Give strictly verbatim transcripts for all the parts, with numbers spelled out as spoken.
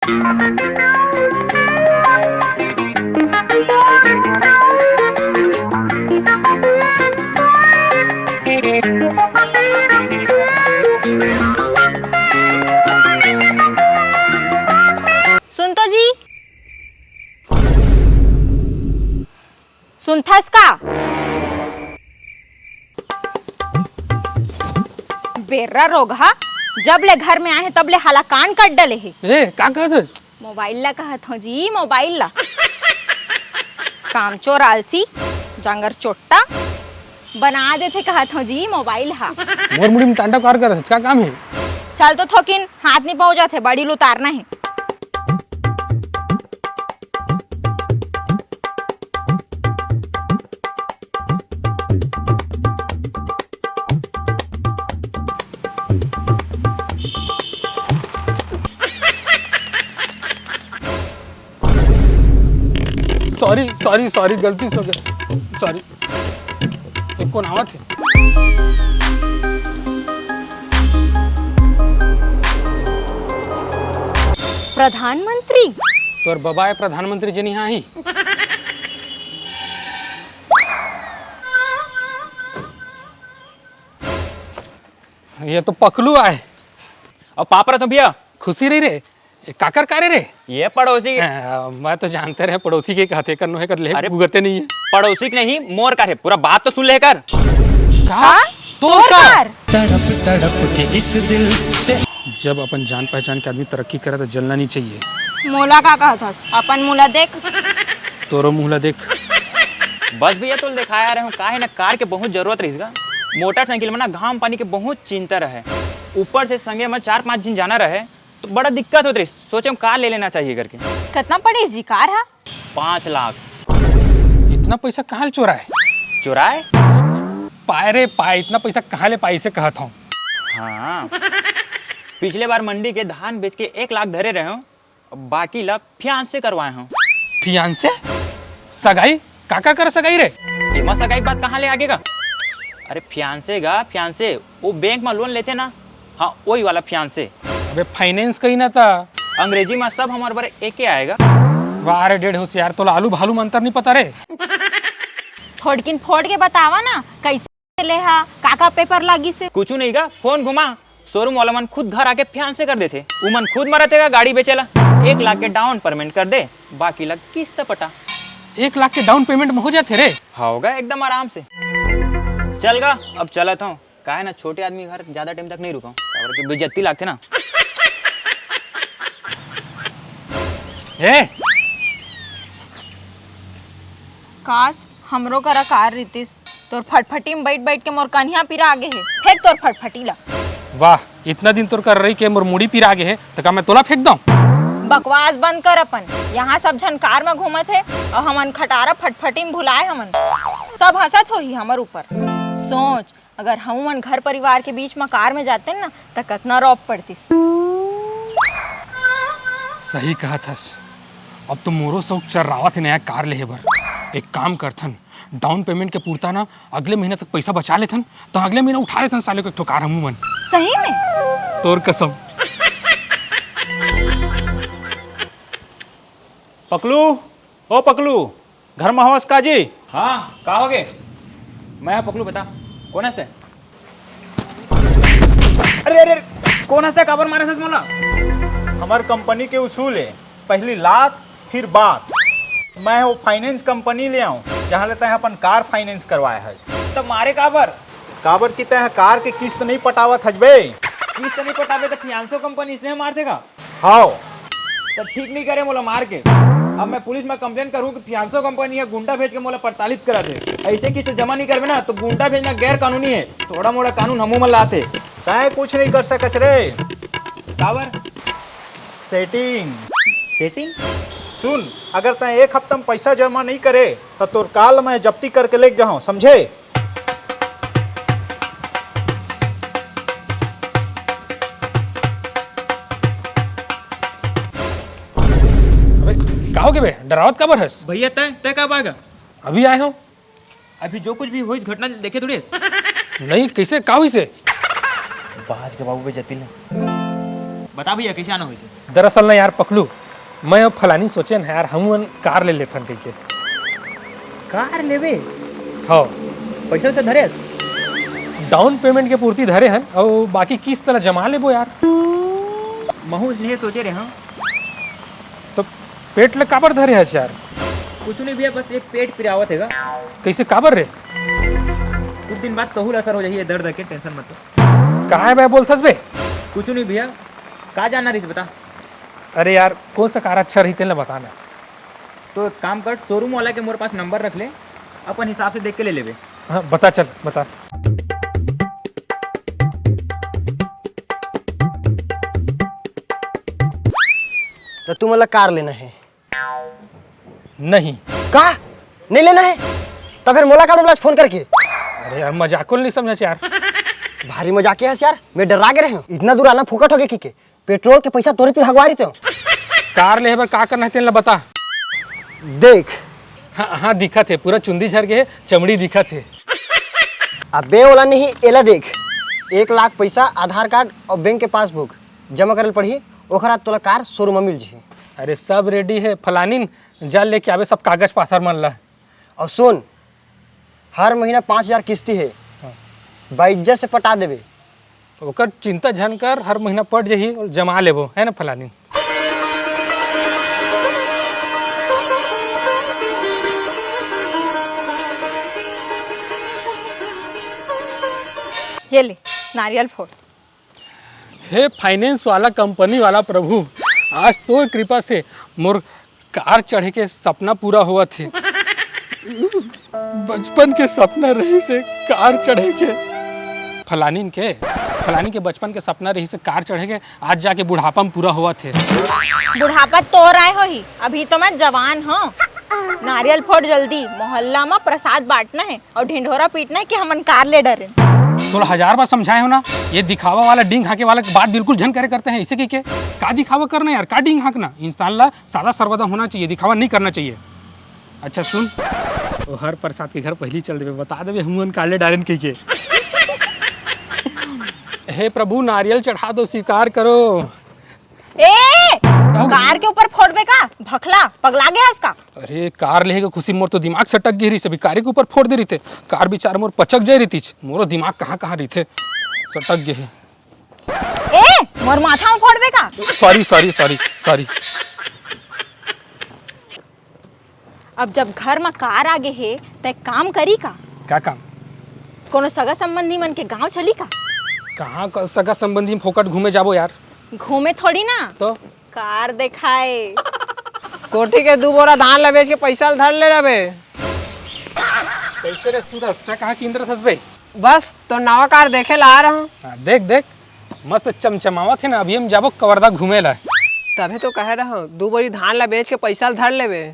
सुन तो जी। सुनथस का? बेर्रा रोगहा, जब ले घर में आए हे, तब ले हालाकान कर डले हे। ए, का कहत हस? मोबाइल ला कहत हूँ जी, मोबाइल ला। कामचोर आलसी, जांगर चोट्टा, बना देथे कहत हूँ जी मोबाइल हा। मोर मुड़ी में टांडा कार कर, का काम हे? चल तो थोकिन, हाथ नहीं पहुँचत हे, बड़ी ल उतारना हे। सॉरी, सॉरी, सॉरी, गलती से हो गया, सॉरी। ये कोन आवत हे? प्रधानमंत्री? तोर बबा हे प्रधानमंत्री जेन इहाँ आही। ये तो पकलू आय। अउ पापरा तो भैया। खुशी रही रे। ए, काकर कार ए रे? ये पड़ोसी के। ए, मैं तो जानते रहे पड़ोसी के कहथे, कन्नो हे कर ले, अरे, गुगते नहीं है। पड़ोसी के नहीं, मोर कार हे। पूरा बात तो सुन ले कर। का? हाँ? तोर तोर कार? कार? तड़प तड़प के इस दिल से। जब अपन जान पहचान के आदमी तरक्की करे तो जलना नहीं चाहिए। मोला का कहत हस? अपन मुँह ला देख। तोरो मुँह ला देख। बस भैया, तोल दिखाया रहे हूँ, का हे ना, कार के बहुत जरूरत रहिस गा। मोटरसाइकिल में ना घाम पानी के बहुत चिंता रहे, ऊपर से संगे में चार पांच झिन जाना रहे, तो बड़ा दिक्कत होत रहिस। सोचे हूँ कार ले लेना चाहिए करके। कितना पड़े जी कार हा? पाँच लाख। इतना पैसा कहाँ ले चोराए? चोराए? पाए रे पाए, इतना पैसा कहाँ ले पाए, इसे कहत हूँ। हाँ, पिछले बार मंडी के धान बेच के एक लाख धरे रहे हूँ, बाकी ला फियांसे करवाए हूँ। फियांसे? सगाई? काकर कर सगाई रे? एमा सगाई के बात कहाँ ले आगे गा? अरे फियांसे गा, फियांसे, वो बैंक में लोन लेथे ना, हाँ, वही वाला फियांसे। अबे फाइनेंस कही ना ता। अंग्रेजी में सब हमारे बर एके आएगा। वाह रे डेढ़ होशियार, तोला आलू भालू में अंतर नहीं पता रे। थोड़किन फोड़ के बतावा ना, कैसे ले हा, का का पेपर लागिस हे? कुछू नहीं गा, फोन घुमा, शोरूम वाला मन खुद घर आके फियांसे कर देथे। उमन खुद मरत हे गा गाड़ी बेचेला। एक लाख के डाउन पेमेंट कर दे, बाकी ला किस्त पटा। एक लाख के डाउन पेमेंट में हो जाथे रे? हाँ, होगा एकदम आराम से। चल गा, अब चलत हूँ। काहे ना, छोटे आदमी घर ज्यादा टाइम तक नहीं रुका, काबर के बेइज्जती लागथे ना। ए! काश, हमरो करा कार रितिस। तोर फटफटी में बैठ बैठ के मोर कनिहा पिरा आगे हे। फेंक तोर फटफटी ला। वाह, इतना दिन तोर कर रही के मोर मुड़ी पिरा आगे हे, त का मैं तोला फेंक दऊं? बकवास बंद कर अपन। यहाँ सब झन कार में घूमत हे अउ हमन खटारा फटफटी में भुलाए हमन। सब हंसत होही हमर ऊपर। सोच, अगर हमू मन घर परिवार के बीच में कार में जाते ना, त कतना रौब पड़तिस। सही कहत हस। अब तो मोरो शौक चर्रावत हे नया कार लेहे बर। एक काम करथन, डाउन पेमेंट के पुरता ना अगले महीना तक पैसा बचा लेथन, त अगले महीना उठा लेथन साले को एक ठो कार हमू मन। सही में? तोर कसम। पकलू, ओ पकलू, घर में हवस का जी? हाँ, का होगे? मैं हा पकलू, बता, कोन हस तैं? अरे, अरे, अरे, कोन हस तैं, काबर मारे हस मोला? हमर कंपनी के उसूल हे, पहली लात, फिर बात। मैं वो फाइनेंस कंपनी ले आऊं, जहां ले तैं अपन कार फाइनेंस करवाए हस। त मारे काबर? काबर कि तैं कार के किस्त नहीं पटावत हस बे। किस्त नहीं पटाबे त फियांसो कंपनी इसने मार देगा। हाव। त ठीक नहीं करे मोला मार के। अब मैं पुलिस में कंप्लेंट करूँ कि फियांसो कंपनी ह गुंडा भेज के मोला प्रताड़ित करत हे। ऐसे किस्त जमा नहीं करबे ना, तो गुंडा भेजना गैर कानूनी हे। थोड़ा मोड़ा कानून हमू मन लात हे। तैं कुछ नहीं कर सकत रे। काबर? सेटिंग। सेटिंग? सुन, अगर तैं एक हफ्ता में पैसा जमा नहीं करे, त तोर कार मैं जब्ती करके लेके जाहूं, समझे? अबे, का होगे बे? डरावत काबर हस? भैया, तैं, तैं कब आएगा? अभी आए हंव। अभी जो कुछ भी होइस घटना देखे थोड़ी हस? नहीं, कैसे, का होइस हे? बाज के बाबू बे जतिन। बता भैया, कैसे आना होइसे? दरअसल ना यार पकलू, मैं अउ फलानी सोचेन ह यार, हमन कार ले लेथन कहिके। कार लेबे? हाँ। पैसा से धरे? डाउन पेमेंट के पूर्ति धरे हन, अउ बाकी किस्त ला जमा लेबो यार। महूँ नहीं सोचे रहे हँव। तो पेट ल काबर धरे हस यार? कुछ नहीं भैया, बस एक पेट पिरावत हे गा। कैसे, काबर रे? कुछ दिन बाद तहू ला असर हो जाही ये दर्द के, टेंशन मत ले। काय बे बोलथस बे? कुछ नहीं भैया, का जानना रहिस बता। अरे यार, कौन सा कार अच्छा रही तेला बता ना। तो एक काम कर, शोरूम वाला के मोर पास नंबर रख ले, अपन हिसाब से देख के ले लेबे। हाँ, बता, चल बता। तो तुमन ला कार लेना हे? नहीं। का? नहीं लेना हे? तो फिर मोला का बोला फोन करके? अरे यार, मजाक ल नहीं समझा यार। भारी मजाक हे यार, मैं डरा गे रहे हँव। इतना दूर आना फोकट होगे कहिके? पेट्रोल के पैसा तोरे तीर हगवा रहितेंव। कार लेहे बर का करना हे तेन ला बता। देख। हाँ, हाँ, दिखत हे, पूरा चुंदी झर गे हे, चमड़ी दिखत हे। अबे ओला नहीं, एला देख। एक लाख पैसा, आधार कार्ड अउ बैंक के पासबुक जमा करे ल पड़ही, ओखर बाद तोला कार शोरूम म मिल जही। अरे सब रेडी हे फलानिन, जा लेके आबे सब कागज पाथर मन ला। अउ सुन, हर महीना पाँच हजार किस्ती हे, हाँ। बाइज्जत से पटा देबे। ओकर चिंता झन कर, हर महीना पट जही, जमा लेबो, है ना फलानी? ये ले, नारियल फोड़। हे फाइनेंस वाला कंपनी वाला प्रभु, आज तोर कृपा से मोर कार चढ़े के सपना पूरा होवत हे। बचपन के सपना रहिस हे कार चढ़े के। फलानिन के, फलानी के बचपन के सपना रहिस हे कार चढ़े के, आज जाके बुढ़ापा म पूरा होवत हे। बुढ़ापा तोर आय होही, अभी तो मैं जवान हँव। नारियल फोड़ जल्दी, मोहल्ला म प्रसाद बांटना हे। अउ ढिंढोरा पीटना हे कि हमन कार ले डरेन। तोला हजार बार समझाए हँव ना, ये दिखावा वाला डींग हाँके वाला बात बिल्कुल झन करे करते हैं। इसे कहिके का दिखावा करना यार, का डींग हाँकना? इंसान ला सादा सर्वदा होना चाहिए, दिखावा नहीं करना चाहिए। अच्छा सुन, वो हर प्रसाद के घर पहली चल देबे, बता देबे हमन कार ले डारेन कहिके। हे प्रभु, नारियल चढ़ा दो, स्वीकार करो। ए, का हो गया? कार के ऊपर फोड़बे का? भखला, पगला गे हस का? अरे, कार लेहे के खुशी मोर तो दिमाग सटक गे रहिस, अभी कारे के ऊपर फोड़ दे रहिते। कार बिचार मोर पचक जाए रहितिस, मोरो दिमाग कहाँ कहाँ रहिथे, सटक गे हे। ए, मोर माथा म फोड़बे का? Sorry, sorry, sorry, sorry. अब जब घर म कार आ गे हे, त एक काम करी का? का काम? कोनो सगा संबंधी मन के गांव चली का? कहाँ क-, सगा संबंधी म फोकट घूमे जाबो यार? घूमे थोड़ी ना। तो? कार देखाए। कोठी के दू बोरा धान ला बेच के पैसा ला धर ले रबे। कैसे रे सूरज, तै कहाँ किंदरत हस बे? बस तो नवा कार देखे ला आ रहा हूँ। हाँ, देख देख, मस्त चमचमावत हे ना, अभी हम जाबो कवर्धा घूमे ला। तभे तो कहे रहा हूँ, दू बोरी धान ला बेच के पैसा ला धर लेबे।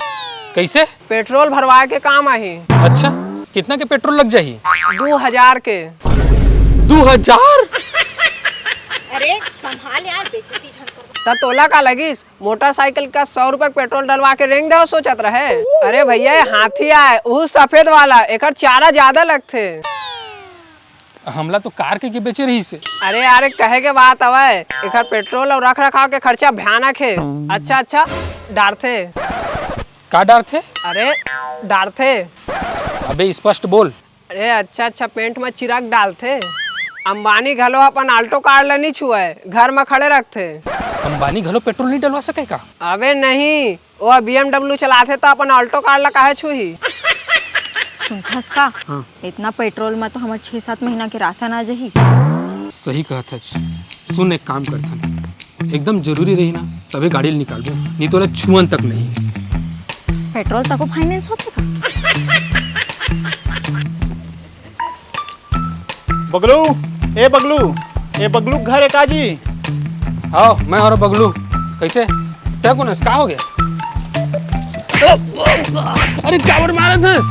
कैसे? पेट्रोल भरवाए के काम आही। अच्छा, कितना के पेट्रोल लग जाही? दू हजार के। दू हजार? अरे संभाल यार, बेइज्जती झन कर। त तोला का लगिस, मोटरसाइकिल का सौ रुपए के पेट्रोल डलवा के रेंग देव सोचत रहे? अरे भैया, ये हाथी आय, ऊ सफेद वाला, एकर चारा ज्यादा लगथे। हमला तो कार के, के बेचे रहिस हे। अरे, अरे, कहे के बात हवय, एकर पेट्रोल अउ रख रखाव के खर्चा भयानक हे। अच्छा, अच्छा, डारथे। का डारथे? अरे, डारथे। अबे, स्पष्ट बोल। अरे, अच्छा, अच्छा, पेंट म चिरक डालथे। अंबानी घलो अपन Alto कार ल नी छुअय, घर म खड़े रखथे। अंबानी घलो पेट्रोल नी डलवा सकय का? अबे नहीं, ओ B M W चलाथे त अपन Alto कार ला काहे छूही? सुनथस का? हाँ। इतना पेट्रोल में तो हमर छह सात महीना के राशन आ जाही। सही कहत हच। सुन, एक काम करथन, एकदम जरूरी रही ना, तबे गाड़ी ल निकालबो, नहीं तो ओला छुअन तक नहीं। पेट्रोल तको फाइनेंस होथे का? बगलू, ए बगलू, ए बगलू घर हे का जी? हाँ, मैं हरों बगलू। कैसे? तै कोन हस? का हो गया? अरे, काबर मारत हस?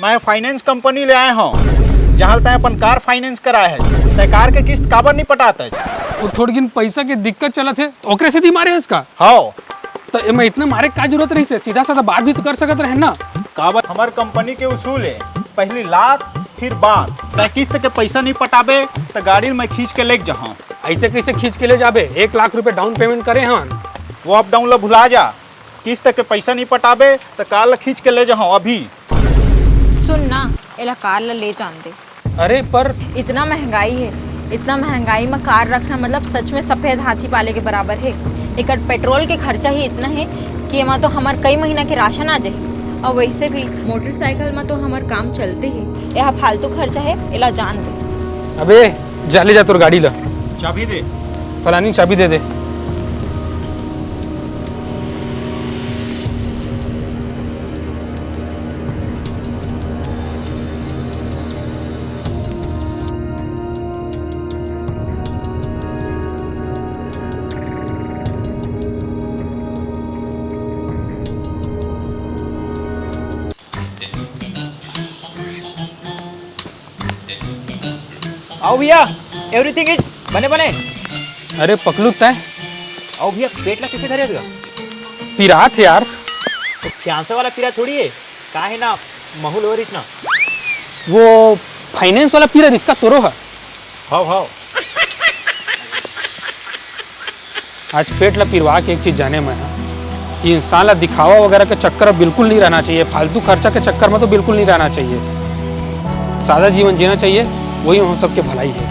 मैं फाइनेंस कंपनी ले आए हँव, जहाँ ले तैं अपन कार फाइनेंस कराए हस। तैं कार के किस्त काबर नहीं पटात हस? वो थोड़किन पैसा के दिक्कत चलत हे, तो ओकरे सेती मारे हस का? हव। तो एमा इतना मारे का जरूरत रहिस हे? सीधा साधा बात भी तो कर सकत रहे ना। काबर, हमर कंपनी के उसूल हे, पहली लात, फिर बात। तैं किस्त के पैसा नहीं पटाबे, त गाड़ी ल मैं खींच के लेग जाहूँ। ऐसे कैसे खींच के ले जाबे? एक लाख रुपए डाउन पेमेंट करे हन। वो अप डाउन ला भुला जा, किस्त के पैसा नहीं पटाबे त कार ला खींच के ले जाहूं अभी। सुन ना, एला कार ला ले जान दे। अरे पर इतना महंगाई है, इतना महंगाई में कार रखना मतलब सच में सफेद हाथी पाले के बराबर है। एकर पेट्रोल के खर्चा ही इतना है कि एमा तो हमार कई महीना के राशन आ जाए। और वैसे भी मोटरसाइकिल में तो हमार काम चलते ही, यह फालतू खर्चा है, एला जान दे। अबे जा ले जा तोर गाड़ी ला। चाबी दे। फलानी चाबी दे दे। आओ भैया, एवरीथिंग इज बने बने। अरे पकलू तय। आओ भैया, पेट ला कैसे धरे भैया? पिरात है यार। तो फ्यांसे वाला पीरा थोड़ी है, का है ना, महू लोरिस ना। वो फाइनेंस वाला पीरा रिस्का तोरो है। हाव हाव। आज पेट ला पिरवा के एक चीज जाने मैं हा कि इंसान ला दिखावा वगैरह के चक्कर में बिल्कुल नहीं रहना चाहिए, फालतू खर्चा के चक्कर में तो बिल्कुल नहीं रहना चाहिए। सादा जीवन जीना चाहिए, वही हम सबके भलाई है।